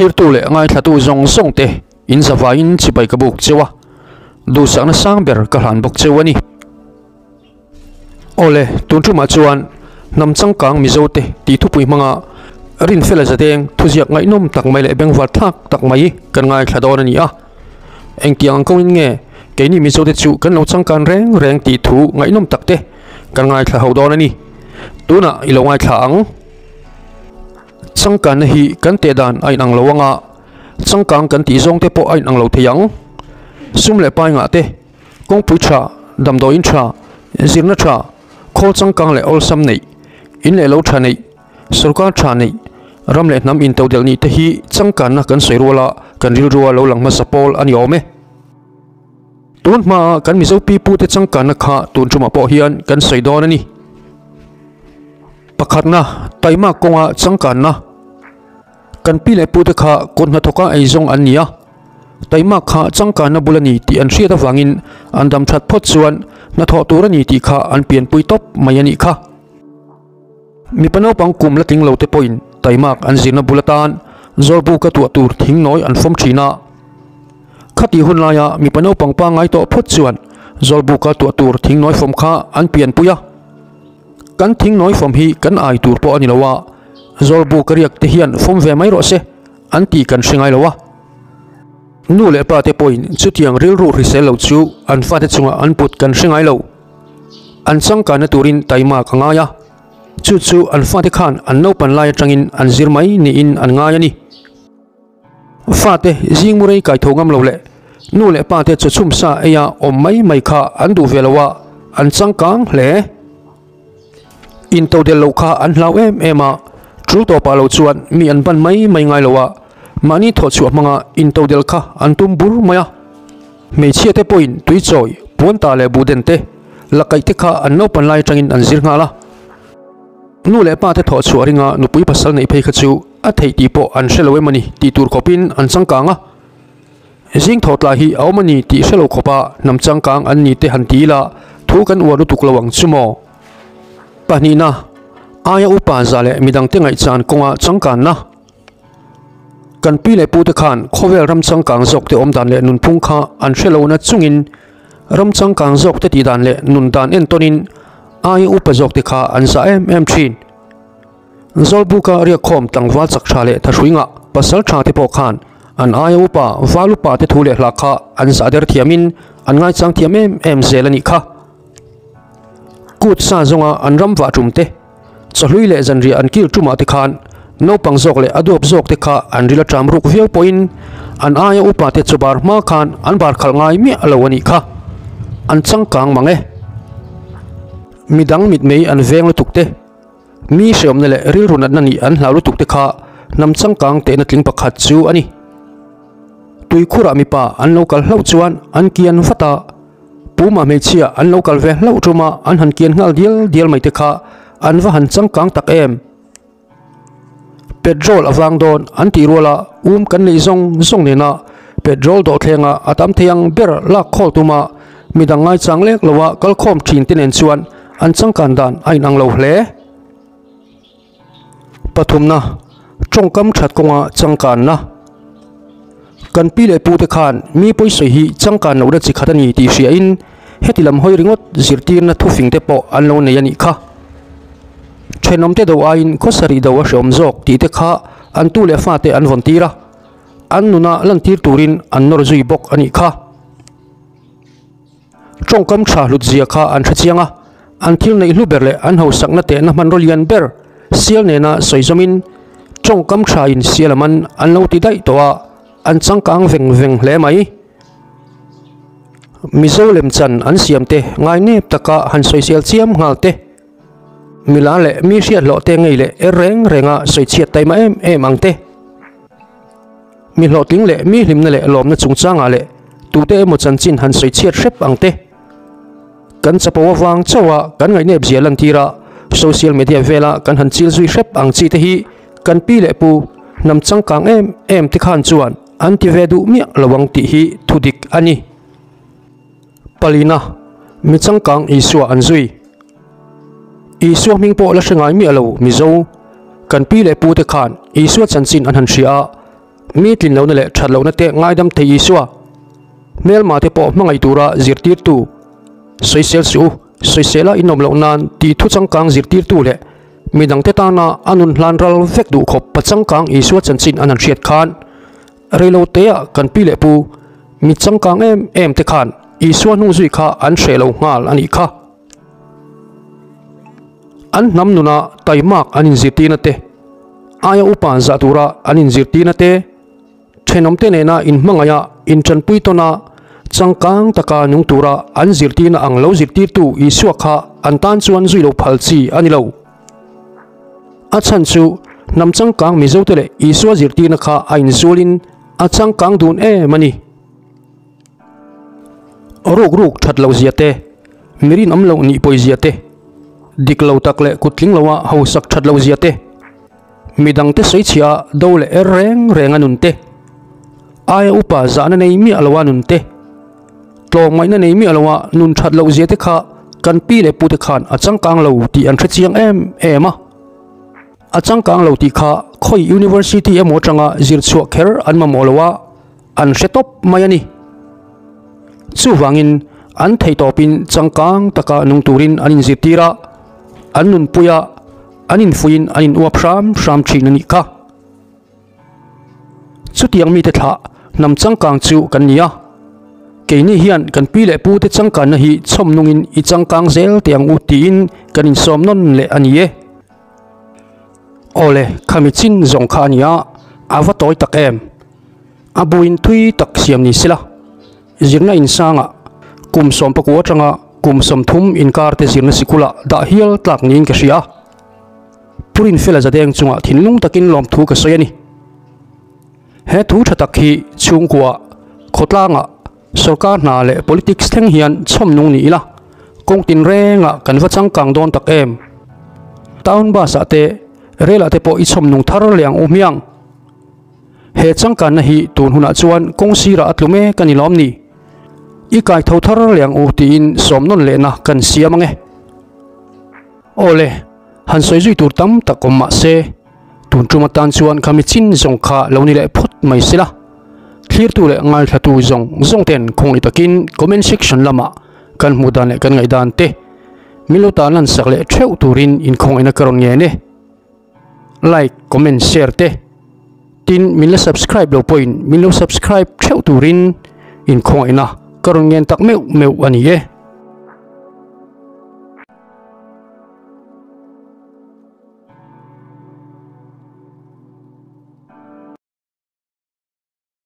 Thlirtu leh ngaithlatu zawng zawng te in zavaiin chibai ka buk cheu a, duhsakna sang ber ka hlan bawk cheu a ni. Awle, tun tumah chuan hnam changkang Mizo te tih thupui hmanga Rinfela Zadeng thuziak ngaihnawm tak mai leh bengvar thlak tak mai kan ngaithla dawn a ni a. Engtiang ang kawngin nge keini Mizo te chu kan lo changkan reng reng tih thu ngaihnawm tak te kan ngaithla ho dawn a ni. Tunah i lo ngaithla ang. Changkanna hi kan teh dan a inang lo anga, changkang kan tih zawng te pawh a inang lo thei ang. Sum leh pai ngah te, kawngpui tha, damdawiin tha, zirna tha, khawl changkang leh awlsam neih, in leh lo tha neih, sorkar tha neih, ram leh hnam intodelh nih te hi changkanna kan sawi ruala kan rilrua lo lang hmasa pawl a ni awm e. Tun hmaa kan Mizo pipute changkanna kha tun tumah pawh hian kan sawi dawn a ni. Pakhatna, taima kawnga changkanna. Kan pi leh pute kha kut hnathawka eizawng an ni a, taima kha changkanna bul a ni tih an hriat avangin an dam that phawt chuan hnathawh tur a ni tih kha an pianpui tawp mai a nih kha. Mipa naupang kum la tling lo te pawhin taimak an zirna bul atan zawlbu ka tuah tur thing nawi an fawm thin a. Khatih hun laia mipa naupang pangngai tawh phawt chuan zawlbu ka tuah tur thing nawi fawm kha an pianpui a. Kan thing nawi fawm hi kan ai tur pawh a ni lo a, zawlbu ka riak te hian fawm ve mai rawh se an tih kan hre ngai lo a. Nu leh pa te pawhin chutiang rilru hrisel lo chu an fate chungah an put kan hre ngai lo. An changkanna turin taima ka ngai a, chu chu an fate khan an naupan lai atangin an zir mai niin an ngai a ni. Fate zing mu rei kai tho ngam lo leh nu leh pa te chaw chhum sa eia awm mai mai kha an duh ve lo a, an changkang hle. Intodel loh kha an hlau em em a, tul tawpah lo chuan mi an ban mai mai ngai lo a, mahni thawhchhuah hmanga intodel kha an tum bur mai a. Hmeichhia te pawhin tui chawi, puan ta leh buhden te, la kaih te kha an naupan lai atangin an zir nghal a. Nu leh pa te thawhchhuah ringa nupui pasal neih phei kha chu a theih tih pawh an hre lo em a ni tih tur khawpin an changkang a. Zing thawhtlai hi a awm a ni tih hre lo khawpa hnam changkang an ni te han ti ila thu kan uar lutuk lo ang chu maw? Pahnihna, aia upa za leh midangte ngaihchan kawnga changkanna. Kan pi leh pute khan khawvel ram changkang zawk te awm dan leh nunphung kha an hre lo na chungin ram changkang zawk te tih dan leh nun dan entawnin aia upa zawk te kha an zah em em thin. Zawlbuka riakkhawm tlangval chak tha leh thahrui ngah pasal tha te pawh khan an aia upa val upa te thu leh hla kha an zah der thiamin an ngaichang thiam em em zel a nih kha. Kut sa zawnga an ram vah tum te. Chawhlui leh zanriah an kil tumah te khan naupang zawk leh a duap zawk te kha an ril aṭam ruk viau pawhin an aia upa te chawbar hma khan an bar khalh ngai miah lo a nih kha. An changkang mang e. Midang mitmei an veng lutuk te, mi hreawmna leh rilru natna nih an hlau lutuk te kha hnam changkang tehna tling pakhat chu a ni. Tuikhurah mipa an lo kal hlauh chuan an kian vat a. Puma hmeichhia an lo kal ve hlauh ṭum a, an han kian nghal dial dial mai te kha an va han changkang tak em. Petrol a vang dawn an tih rual a, um kan neih zawng zawng nena petrol dawhthlenga a tam thei ang ber lak khawl tuma midang ngaichang lek loa kalkhawm ṭhin te nen chuan an changkan dan a inang lo hle. Pathumna, tawngkam that kawnga changkanna. Kan pi leh pute khan mi pawisawi hi changkan lohna chi khat a ni tih hriain heti lam hawi ringawt zirtirna thufing te pawh an lo nei a nih kha. Thenawmte do aiin khawsarih do a hreawm zawk tih te kha an tu leh fate an vawn tir a, an nuna lantir turin an nawr zui bawk a nih kha. Tawngkam tha hlut zia kha an hre chiang a, an thil neih hlu ber leh an hausakna tehna hmanraw lian ber sial nena sawi zawmin tawngkam tha in sial a man an lo ti daih tawh a, an changkang veng veng hle mai. Mizo lemchan an siam te ngai nep taka han sawisel chiam nghal te, mila leh mi hriat hlawh te ngei leh er reng renga sawichhiat taima em em ang te. Mi hlawhtling leh mi hlimna leh lawmna chungchangah leh tute emaw chanchin han sawi chhiat hrep ang te. Kan chapo avang chauha kan ngaihnep zia lantir a, social media vela kan han chil zui hrep ang chi te hi kan pi leh pu hnam changkang em em te khan chuan an ti ve duh miah lo ang tih hi thudik a ni. Palina, mi changkang Isua an zui. Isua hming pawh la hre ngai miah lo Mizo. Kan pi leh pu te khan Isua chanchin an han hria a, Mi tlin lohna leh that lohna te ngaidam thei Isua, hmelma te pawh hmangaih tura zirtirtu, sawisel suh u, sawisela inawm loh nan tih thu changkang zirtirtu leh midangte tana a nun hlan ral vek duh khawp pa changkang Isua chanchin an han hriat khan reilo teah kan pi leh pu mi changkang em em te khan Isua hnung zui kha an hreh lo nghal a nih kha. An hnam nuna taimak an inzirtirna te, aia upa zah tura an inzirtirna te, Thenawmte nena inhmangaih a, intanpui tawn a, changkang taka nung tura an zirtirna ang lo zirtirtu Isua kha an tan chuan zui lo phal chi a ni lo. A chhan chu hnam changkang Mizote leh Isua zirtirna kha a inzualin a changkang dun em a ni. Ruk ruk that loh zia te, mi rinawm loh nih pawi zia te, dik lo tak leh kut tling loa hausak that loh zia te, Midangte sawichhia a do leh er reng reng a nun te, aia upa zahna nei miah lo a nun te, tlawmngaihna nei miah lo a nun that loh zia te kha kan pi leh pute khan a changkang lo tih an hre chiang em em a. A changkang lo tih kha khawi university emaw atanga zir chhuah kher an mamawh lo a, an hre tawp mai a ni. Chuvangin an theihtawpin changkang taka nung turin an inzirtir a, an nunpui a, an infuiin an inuap hram hram thin a nih kha. Chutiang mite thlah hnam changkang chu kan ni a, keini hian kan pi leh pute changkanna hi chhawm nungin i changkang zel teh ang u tiin kan insawm nawn leh a ni e. Awle, khami chin zawng kha a ni a, a va tawi tak em? A buin thui tak siam ni sela, zirna insangah kum sawmpakua atanga kum 30 inkar te zirna sikulah dah hial tlak niin ka hria a. Purin fela zadeng chungah thinlung takin lawmthu ka sawi a ni. He thu tha tak hi chhungkua, khawtlangah, sorkar hna leh politics thleng hian chhawm nung ni ila, kawng tinrengah kan va changkang dawn tak em? Town bus ah te, rail ah te pawh i chhawm nung thar leh ang u hmiang. He changkanna hi tun hunah chuan kawng sirah a tlu mek a ni lawm ni? I kai tho thar leh ang u tiin sawm nawn lehna kan siam ang e. Aw le, han sawi zui tur tam tak awm mah se, tun tum atan chuan khami chin zawng kha lo ni leh phawt mai sela. Thlirtu leh ngaithlatu zawng zawng ten khawngaih takin comment section lamah kan hmuh dan leh kan ngaihdan te min lo tan lan sak leh theuh turin inkhawngaihna ka rawn ngen e. Like, comment, share te tin min la subscribe lo pawhin min lo subscribe theuh turin inkhawngaihna ka rawn ngen tak meuh meuh a ni e.